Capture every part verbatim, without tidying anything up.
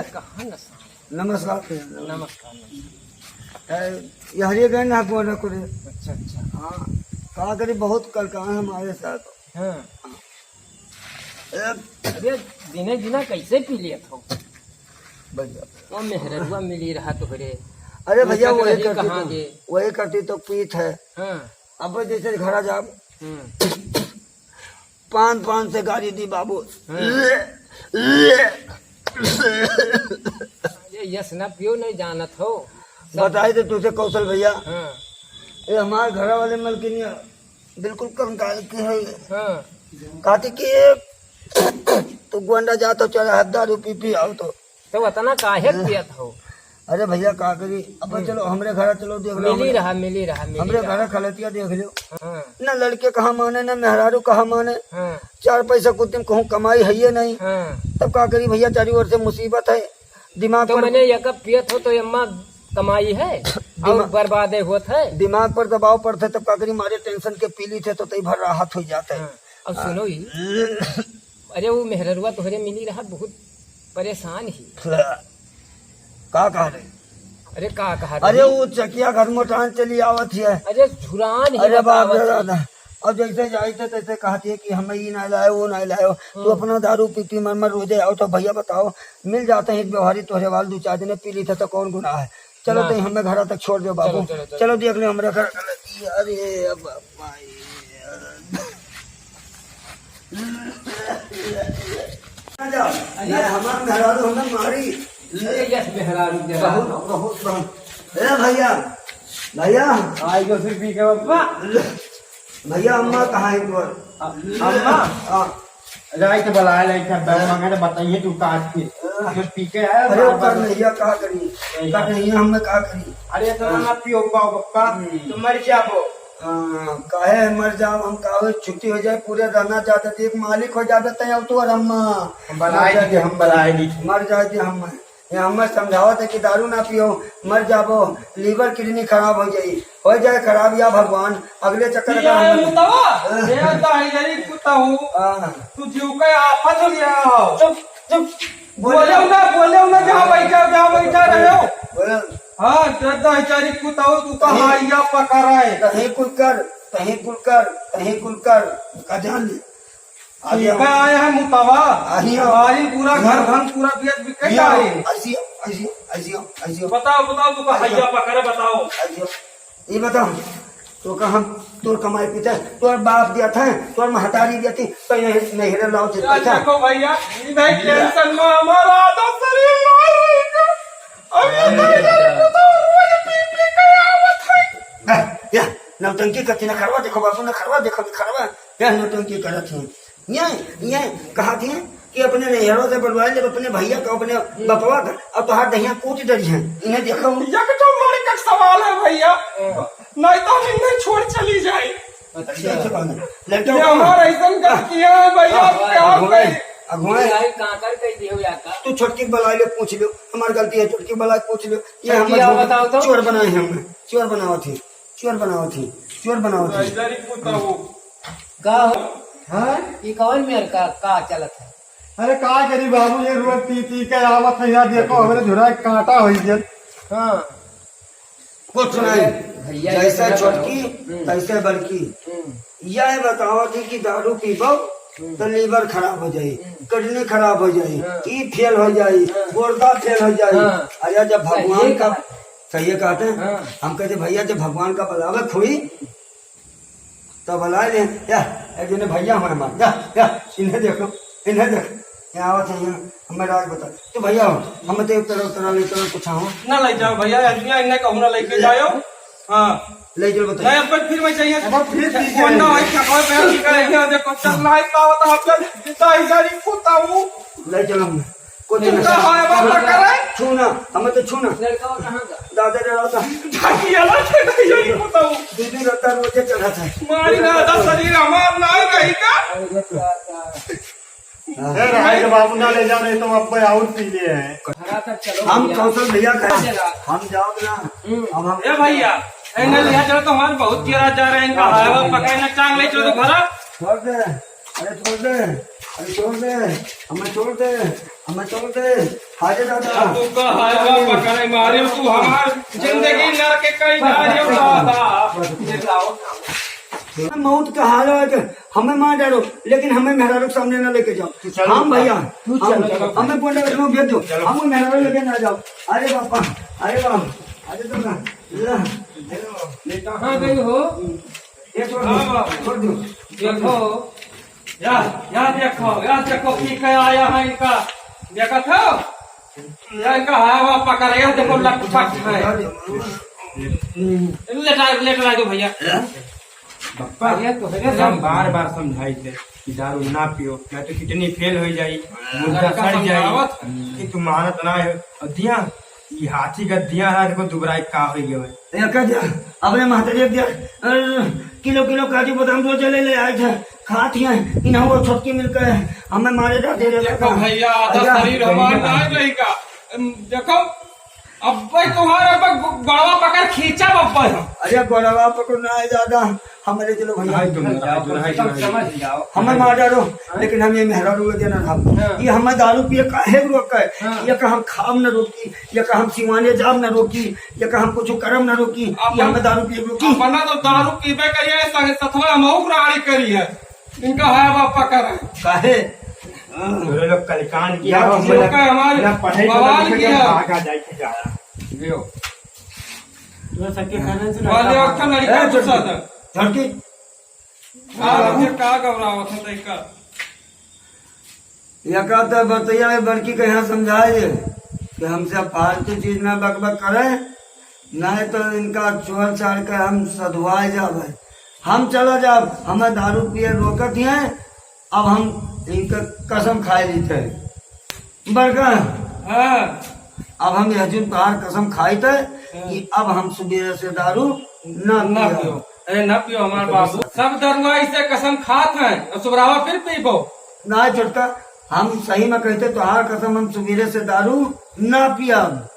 कहाँ नशा है? नमस्कार भैया। नमस्कार, नमस्कार। ए, यहरे गए ना गोरखपुर। अच्छा, अच्छा। हाँ, का करी, बहुत कलकान हमारे साथ। हाँ। ए, अरे, दिने दिना कैसे पी लिया था? भैया। वो मेहररुआ मिली रहा तोहरे। अरे भैया, उनका वही रही करती कहाँ तो, गे? वही करती तो पीत है। हाँ। अब जैसे घरा जाब, हम्म। पान, पान से गारी दी बाबू। हाँ। ये यस ना पियो, नहीं जानत हो। सब बताई तो तुझे कौशल भैया। हाँ। ये हमारे घर वाले मलकिनिया बिल्कुल कंकाल के है। हाँ। कहती कि तू गोंडा जा तो चला है, दारू पी पी आओ तो। तो उतना काहे पियत हो? अरे भैया, का करी? अब हम्म। चलो, हमरे घर चलो, देख लो, मिली हमरे, रहा, मिली रहा, मिली हमरे रहा। घर खलतिया देख लो। हाँ। ना लड़के कहाँ माने, ना मेहरारू कहाँ माने। हाँ। चार पैसा कुछ दिन कहूँ कमाई है ये नहीं। हाँ। तब का करी भैया, चारों ओर से मुसीबत है। दिमाग तो पर मैंने यका पियत हो तो अम्मा कमाई है और दिमाग बर्बादे होत है। दिमाग पर दबाव पड़त है, तब का करी, मारे टेंशन के पी ली थे तो तई भर राहत हो जात है। हाँ। अब हाँ। सुनो ही, अरे वो मेहररुआ तोहरे मिली रहा, बहुत परेशान ही। का कहा रहे? अरे का कहा अरे रहे? वो चकिया घर मोटान चली आवत है। अरे झुरान ही अरे बाप बतावत रे है। दादा, अब जैसे जाइत है तैसे कहत है कि हमें ई ना लायो, वो ना लायो। तू हम्म। अपना दारू पी पी मर मर रोजे आओ तो भैया बताओ, मिल जाते हैं एक व्यवहारी तोहरे वाल दो चार दिन पी ली थे तो कौन गुनाह है? चलो ना। तो हमें घर तक छोड़ दो बाबू। चलो, चलो, चलो। चलो देख लो हमरे घर। अरे अब भाई, ना जाओ। अरे। ना, हमार मेहरारू हमें मारी। अरे, यस, मेहरारू के बहुत, बात। बहुत, बहुत। ए भैया, भैया। आई जो फिर पी के बाबा। भैया, अम्मा कहाँ है तोर? अ-, अम्मा? हाँ। जाए तो बुलाए ले, इधर बैठ मांगे तो बताइए तू काट के। हाँ। जो पी के आया, अरे, बार-बार ओकर नैया का करी? नैया। का नैया हमें का करी? अरे, इतना ना पियो पाओ, पप्पा, हम्म। तो मर जाबो। हाँ, काहे मर जाओ, हम काहे छुट्टी हो जाए, पूरे रहना चाहते थे, एक मालिक हो जाते थे, अब तो और अम्मा। हम बनाए मर दी, जाते। हम बनाए दी। मर जाते हम। ये हमें समझावत है कि दारू ना पियो, मर जाबो, liver kidney खराब हो जाई, हो जाए खराब या भगवान, अगले चक्कर ये का है हम मुतवा, हाँ। ये तो है यही कुत्ता हूँ। हाँ। तू जीव का आफत हो गया हो। चुप, चुप। बोले ना, बोले ना, जहाँ बैठा, जहाँ बैठा रहे हो। बोले। हाँ, दर्द है चारी कुत्ता हो, तू कहाँ कहीं आइया पका रहा है? कहीं कुल कर, कहीं कुल कर, कहीं कुल कर, का जान ले। आगे ठीक आओ। है, आए हैं मुतवा। आगे आओ। हमारी पूरा घर यहाँ। धन पूरा बेच बिक यहाँ आओ। जाए। ऐसी आओ, ऐसी आओ, ऐसी आओ, ऐसी आओ। बताओ, बताओ, तू कहाँ ऐसी आओ। आइया पका रहे, बताओ। ऐसी आओ। ये बताओ, तो का हम तोर कमाई पीते, तोर बाप दिया था, तोर महतारी दिया थी, तो ये नहीं रे लाओ थे अच्छा, पैसा। देखो भैया, ये नहीं tension में हमारा आधा शरीर मार रहेगा। अब ये नहीं जाने को तो रोज पी पी के आवत है। ए, या, नौटंकी करती ना, खरवा देखो बाबू, ना खरवा देखो, ना खरवा, या नौटंकी करत है। ये, ये कहा थी कि अपने नैहरों से बुलवा ले, अपने भैया को, अपने बपवा का, और तोहार दहिया कूट डरी है। इन्हें देखो। ये तो लड़के का सवाल है भैया। हाँ। नहीं तो हम इन्हें छोड़ चली जाए। अच्छा। अच्छा, अच्छा, बात है। लड़के ये को हमारा ऐसा कर किया है भैया, हाँ, क्या अगुआ है, करें? अगुआ है। भाई, कांकर कह दिए हो या का? तू छोटकी बुला ले, पूछ लो। हमार गलती है, छोटकी बुला के पूछ लो। ये छोटकी हम आओ, बताओ तो। चोर बनाए हैं हमें। चोर बनावत ही। चोर बनावत ही। चोर बनावत ही। इधर ही पूछता हूँ। का हो? हाँ? ई कवन मेर का, का चलत है? अरे का करी बाबू, ये रोज पी पी के आवत है, यहाँ देखो, हमरे झुरा के कांटा होई गया। हाँ। कुछ नहीं। भैया, जैसे इतना छोटकी, करो। हम्म। तैसे बड़की। हम्म। यह बतावत ही कि दारू पीबो, हम्म। तो liver खराब हो जाई, हम्म। Kidney खराब हो जाई, हाँ। ई fail हो जाई, हाँ। गुर्दा fail हो जाई। हाँ। अरे जब भगवान सही का, कहा। सही कहते हैं। हाँ। हम कहते भैया जब भगवान का बुलावे हुई, तो बुला ले, या, एक जने भैया हमारे मार, या, या, इन्हें देखो, इन्हें देखो, यहाँ आवत है, यहाँ, हमें राज बता। तू भैया हो, हम तो एक तरह, तरह ले चलो, कुछ हो। ना ले जाओ भैया, इन्हें, इन्हें कहूँ ना लेके जाओ। हाँ। ले चलो, बताइए। नहीं, अब फिर मैं चाहिए। अब फिर ठीक है। कौन ना भाई, क्या कोई बयान नहीं करेंगे, देखो, चल, लाइव का होता है, आप जब जितना ही जारी पूछता हूँ। ले चलो, हमें। कुछ इनका नहीं। हाय बाबा करे। छू ना, हमें तो छू ना। लड़का कहाँ का? दादा रे, दादा। ढाकी अलग है, नहीं, यही बताओ। दीदी रहता रोजे चढ़ा था। मारी ना, आधा शरीर हमार ना रही का? हाँ। ए, रहाई के बाबू ना ले जाओ, नहीं तो हम अब और पी लिए हैं। हरा तक चलो हम भैया। कौशल भैया का, चला। हम जाओ ना। हम्म। अब हम ए भैया, ए ना लिया चलो तो हमारे बहुत गिरा जा रहे हैं, इनका हाँ, हाय बाबा हाँ, पकड़े ना, टांग ले चलो तो भरा। छोड़ दे, अरे छोड़ दे। अरे छोड़ दे, हमें छोड़ दे, हमें छोड़ दे। अरे दादा। अब तू का हालवा पकड़े मारियो, तू हमार जिंदगी नरक कई डारियो दादा। मौत का हाल है कि हमें मार डालो, लेकिन हमें मेहरारू के सामने ना लेके जाओ। चलो। हम भैया, तू हम, चलो, चलो। हमें गोंडा में भेज दो, चलो। हम मेहरारू लेके ना जाओ। अरे बापा, अरे बाप, अरे तो ना, ले, ले बाप। कहाँ गई हो? ये छोड़ दो, हाँ, बाबू। छोड़ दो। देखो, या, या देखो, या देखो की क्या आया है इनका। देखत हो? या इनका हवा पकड़, या देखो लटपट है। लेटा, लेटा दो भैया। बप्पा, अरे तो है हम ना। बार बार समझाई थे कि दारू ना पियो, नहीं तो किडनी फेल हो जाई, मुर्दा लड़का सड़ जाई, समझावत। कि तू मानत ना है। और दिया, ये हाथी का दिया रात को दुबराई का हो गया है। एकर दिया, अपने महतारी के दिया, अ, किलो किलो काजू बादाम रोज ले ले आए थे, खात ही हैं। इन्हें वो छोटकी मिलकर हमें मारे जाते रहे देखो का। भैया, आधा भैया। शरीर हमार ना रहेगा। अम, देखो, अब भाई तुम्हारे अब गो-, गोड़वा पकड़ खींचा बब्बा हम। अरे गोड़वा पकड़ ना आए दादा, हमारे चलो भैया। भाई तुम, भाई तुम, भाई तुम। समझ जाओ। हमें मार डालो, हाँ। लेकिन हम ये मेहरारू के देना था। हाँ। ये हमें दारू पिए काहे रोक है? हाँ। ये का हम खाब न रोकी, ये का हम सिवाने जाब न रोकी, ये का हम कुछ करम न रोकी, ये अपन-, हमें दारू पिए रोकी। अपना तो दारू पीबे करिए, संग सथवा हम और राड़ी करिए। इनका है बापा करे। काहे? तोरे लोग कलकान किया, यार, हम लोग का हमारे ना पढ़े के बवाल लिखे के किया। भागा जाए के जा रहा। लियो। तोरा सबके खाना से वाले लड़का अक्खा लड़का ए, गुस्सा था। झड़की। का बच्चे का घबरावत है तैका? या का तो बतैया है, बड़की के यहाँ समझाए दे कि हमसे फालतू चीज ना बकबक करे, नहीं तो इनका छोड़ छाड़ के हम सधुआए जाबे। हम चला जाब, हमें दारू पिए रोकत ही हैं, अब हम इनका कसम खाए लेते हैं। बड़का, हाँ। अब हम यह जुन तोहार कसम खाइत है हाँ। कि अब हम सुबेरे से दारू ना ना पियब। पियो। अरे ना पियो हमार बाबू। सब दरुआ इसे कसम खात हैं और सुबरावा फिर पीबो। ना छोटका, हम सही में कहते तोहार कसम हम सुबेरे से दारू ना पियब।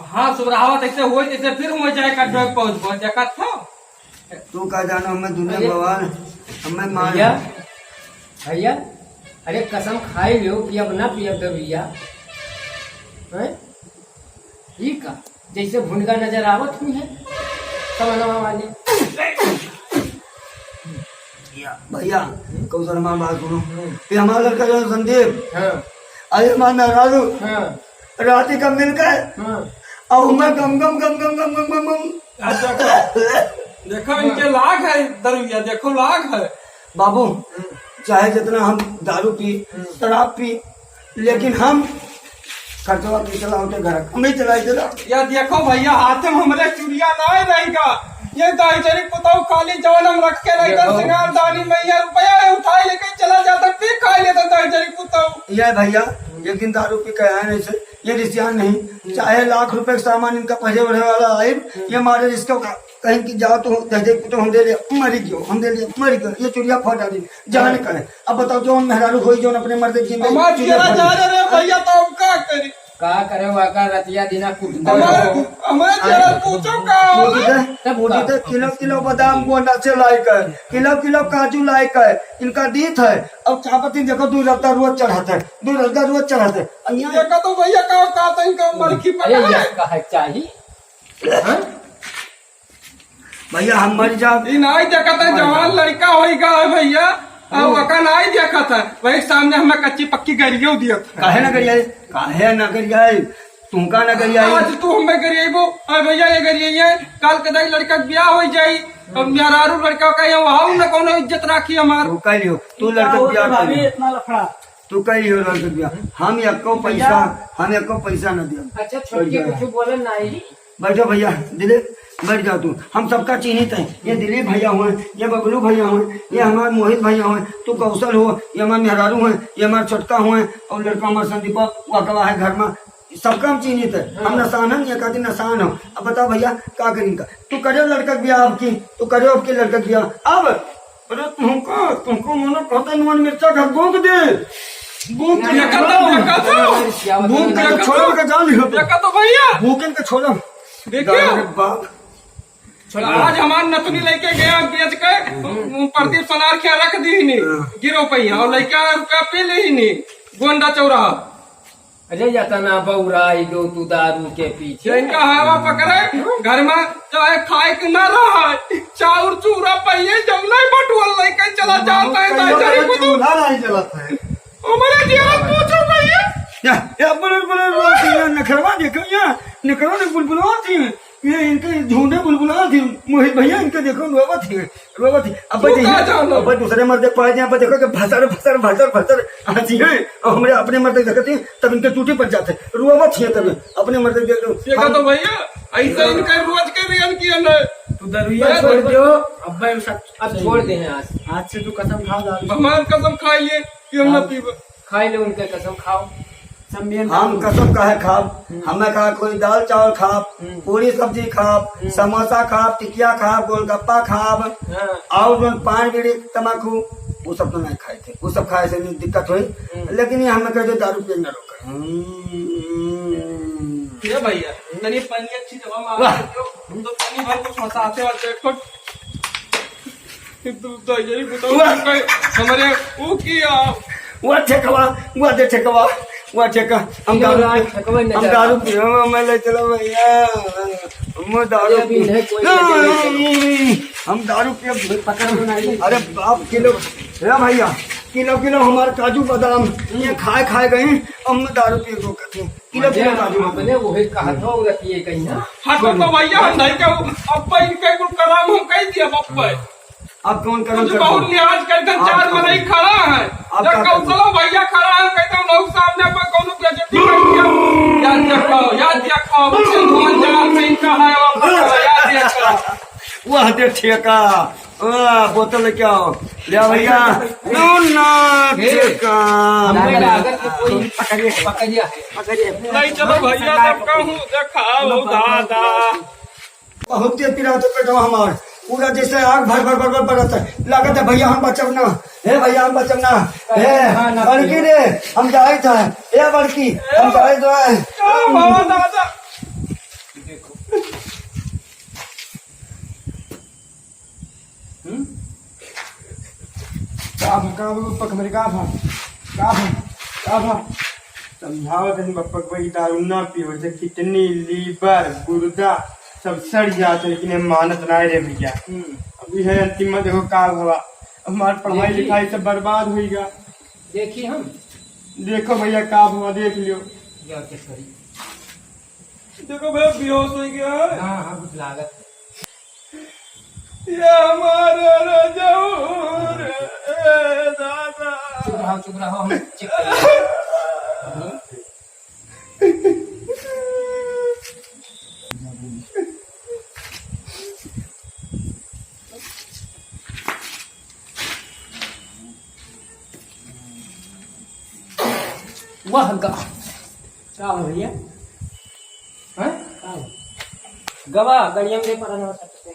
हाँ, सुबरावा तैसे होई, तैसे फिर हो जाए का डोक पहुँचबो, देखत हो। तू का जानो, हमें दुनिया अरे। बवाल, हमें मार। भैया, भैया, अरे कसम खाई लो कि अब ना पियब दरुइया। हैं? ई का? जैसे भुनगा नजर आवत हुई है, समनवा वाले। भैया, कौशल हमार बात सुनो। हम्म। ये हमारा लड़का जो है संदीप, हाँ। अरे हमार मेहरारू, हाँ। राती का मिल गए। हाँ। और मैं गम गम गम गम गम गम गम गम। अच्छा, देखो, इनके लाग है दरुइया, देखो लाग है। बाबू, चाहे जितना हम दारू पी, हम्म। शराब पी, लेकिन हम खर्चवा के चला होते घर, हम ही चलाई चला। या देखो भैया, हाथ में हमरे चुरिया ना रहेगा। ये दाई जरी पुताऊ खाली जवन हम रख के रही देखो। सिंगारदानी में ये रुपया है, उठाई लेके चला जाता, पी खाई लेता दाई जरी पुताऊ। ये भैया, एक दिन दारू पी के आए नहीं से, ये रिसियान नहीं, चाहे लाख रुपए का सामान इनका पहले बढ़े वाला आए, ये मारे रिस्क का कहीं कि जाओ तो दे दे, तो हम दे ले, मरी गयो, हम दे ले, मरी गयो, ये चुरिया फोड़ डाली, जान करे। अब बताओ, जौन मेहरारू होई, जौन अपने मर्द के जिंदगी हमार चुरिया चेहरा फोड़ जा डाली। रहे भैया, तो हम का करी? का करे, वाका रतिया दिना कुटता हमार, रहो। हमारे चेहरा पूछो का कूट होला? दे, तब कूट का? दे, किलो, किलो बादाम गोंडा से लाई कर, किलो, किलो काजू लाई कर, इनका दीत है। अब चापती देखो, दू रद्दा रोज चढ़ाते, दू रद्दा रोज चढ़ाते। अब यहाँ देखा तो भैया, का, का तो इनका मरखी अरे, पकड़ा ये है। कहा चाहिए? हाँ? भैया, हम मर जाब। ई नाई देखत है, जवान लड़का होई गा है भैया। अब ओ। ओका नाई देखत है। वही सामने हमें कच्ची पक्की गरियो दियत है। काहे ना गरियाई? काहे ना गरियाई? तुमका ना गरियाई? आज तू हमें गरियाईबो। अरे भैया, ये गरियाई है। काल के दाई लड़का के ब्याह हो जाई। अब मेहरारू लड़का का यहाँ वहाँ न कौनो इज्जत राखी हमार। तू कह लियो, तू लड़का के ब्याह कर भाभी लियो। इतना लफड़ा। तू कह लियो लड़का के ब्याह। हम एको पैसा, भैया। हम एको पैसा ना दियो। अच्छा, छोटकी कुछ बोलन नाई। बैठो भैया, दिलीप, बैठ जाओ तू। हम सबका चिन्हित है। ये दिलीप भैया हुए, ये बबलू भैया हुए, ये हमारे मोहित भैया हुए, तू कौशल हो, ये हमारे मेहरारू हुए, ये हमारे छोटका हुए, और लड़का हमारे संदीपा, वो अकेला है घर में। सबका हम चिन्हित है। हम हाँ। नसान है, ये कहती नसान हो। अब बताओ भैया, का करी इनका? तू करियो लड़का के ब्याह अब की, तू करियो अब की लड़का के ब्याह। अब अरे तुमको, तुमको मनो कहता नून मिर्चा का गोंद दे। गोंद के देखा तो, देखा तो। गोंद के छोड़ो के जान लियो। देखा तो भैया। गोंद के छोड़ो। देखिए। अरे बाप। आज हमार नतनी लइके गया बेच के, प्रदीप सोनार के रख दीहिनी, गिरो पहिया, और लइका रुपया पी लीहिनी, गोंडा चौराहा। अरे, यतना बउराई दो तू दारू के पीछे। इनका हवा पकड़े, घर में चाहे खाए के ना रहा, चाउर चूरा पहिए, जब नहीं बटुअल लइके चला जाता है, तो चूल्हा नहीं जलत है। हमारे जीवन पूछो भैया। या, या, बुलबुल, बुलबुल, नखरवा देखो, या, नखरवा ने बुलबुलवा थी। ये इनके झूठे बुलबुला थी, मोहित भैया, इनके देखो, रोवत थी, रोवत थी। अब तू देखिए, का जानो? अब दूसरे मर्द के पास जाए, अब देखो कि भसर, भसर, भसर, भसर हंसी है, और हमरे अपने मर्द के देखते हैं, तब इनके टूटे पड़ जाते हैं, रोवत थी तब अपने मर्द के देखते हैं। देखा तो भैया, ऐसा इनका रोज के रियल किया ना। तू दरुइया छोड़ दो, अब मैं सच अब छोड़ दे हैं आज। आज से तू कसम खा, दारू। हमार कसम खाइए कि हम ना पीबे। खाई ले उनके कसम, खाओ। सब मेन हम दारू। कसम काहे खाब? हम्म। हमें कहा कोई दाल चावल खाब, हम्म। पूरी सब्जी खाब, हम्म। समोसा खाब, टिकिया खाब, गोलगप्पा खाब, हाँ। और जौन पान बीड़ी तमाकू, वो सब तो नहीं खाए थे, वो सब खाए से नहीं दिक्कत हुई। हम्म। लेकिन ये हमें कह दो दारू पिए न रोके। हम्म। ये भैया, तनी पानी अच्छी जगह में वाह। आ जाओ, हम तो पानी भर कुछ मसाते वाते एक ठो तू तो यही बताओ, वाह। कि हमरे वो किया। वो ठेकवा, वो दे ठेकवा, वो ठेका। हम ये दारू वाला पी-, ठेकवा न हम चला। दारू पीवे में ले चलो भैया। हम दारू अरे अभी पी-, नहीं कोई नहीं, नहीं, नहीं, नहीं। हम दारू पिए। पकड़ में नहीं। अरे बाप, किलो, ए भैया, किलो किलो हमारे काजू बादाम ये खाए खाए गए, हम दारू पिए को करते हैं। किलो किलो काजू बादाम। अपने वही कहा था, वो रखिए कहीं ना। हाँ, तो, तो भैया हम नहीं कहूँ, अब इनके कुल कराम हम कह दिया, अब अब कौन करम कुछ कर बहुत दो? लिहाज कर दो, चार मनई खड़ा है। अब जब का कौशलो भैया खड़ा है, कहते हैं, लोग सामने पर कौनो बेइज्जती कर दिया। याद रखो, याद रखो, सिंधुवन जवान से इनका है, और याद रखो। वाह, दे ठेका। वाह, बोतल लेके आओ। ले आ भैया। दो ना ए, ठेका। हमरे लागत के कोई पकड़िए, पकड़िए। नहीं, चलो भैया, तब कहूँ, देखाओ दादा। बहुत तेज पिरात है पेटवा हमार, पूरा जैसे आग भर भर भर भर बरत है। लागत है भैया हम बचब ना, हे भैया हम बचब ना, हे हाँ, ना बड़की रे, हम जाइत है, हे बड़की, हम जाइत है। का भवा दादा? हम्म? का भा, का भा, पक मेरे का भा, का भा, का भा? समझावत हन बप्पा के भाई, दारू ना पियो, से किडनी, लीवर, गुर्दा सब सड़ जात है, लेकिन हम मानत ना रे भैया। हम्म। अब यह अंतिम में देखो का भवा, हमार पढ़ाई देखी। लिखाई सब बर्बाद होइगा। देखी हम। देखो भैया का भवा, देख लियो। जाके सही। देखो भैया, बेहोश हो गया है। हाँ, हाँ, कुछ लागत है। ये हमारे रजऊ रे दादा। चुप रहो, चुप रहो, हम चेक करेंगे। वाह, गा-, का हो भैया? हाँ? का हो? गवा, गड़िया में दे पड़ा ना, सब तो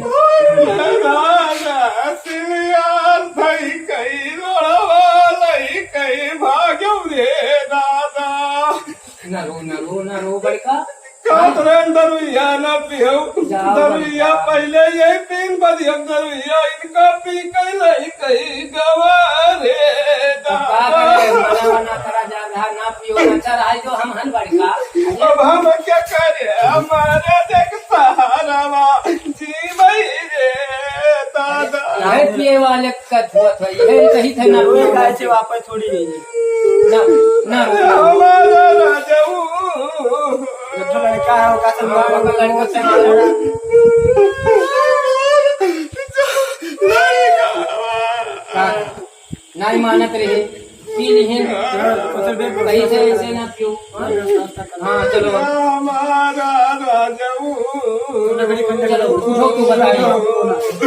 गवा। राजा सियार भई कई रोड़वा लई कई भाग्यम रे दादा। ना रो, ना रो, ना रो बड़का। का तोरे दरुइया ना पियो। जा दरुइया बड़का। पहले यही पीन बदियम दरुइया, इनका पी कई लई कई गवा रे अब का दादा। करे? मना, मना करा जा रहा, ना पियो, ना चढ़ाई जो हम हन बड़का। अब हम क्या करे? हमारे देख सहारावा जी भाई रे दादा। नहीं पिए वाले कथुआ था, ये कही थे ना पियो। गाय से वापस थोड़ी नहीं। ना, ना, ना। हमारा राजाऊ। एक ठो लड़का है, ओका से बाबा का लड़का से का? नहीं मानत रहे, पी लिहिन। कहीं से ऐसे ना पियो। हाँ, चलो। हमारा राजाऊ। चलो, उठो, तू बताइए।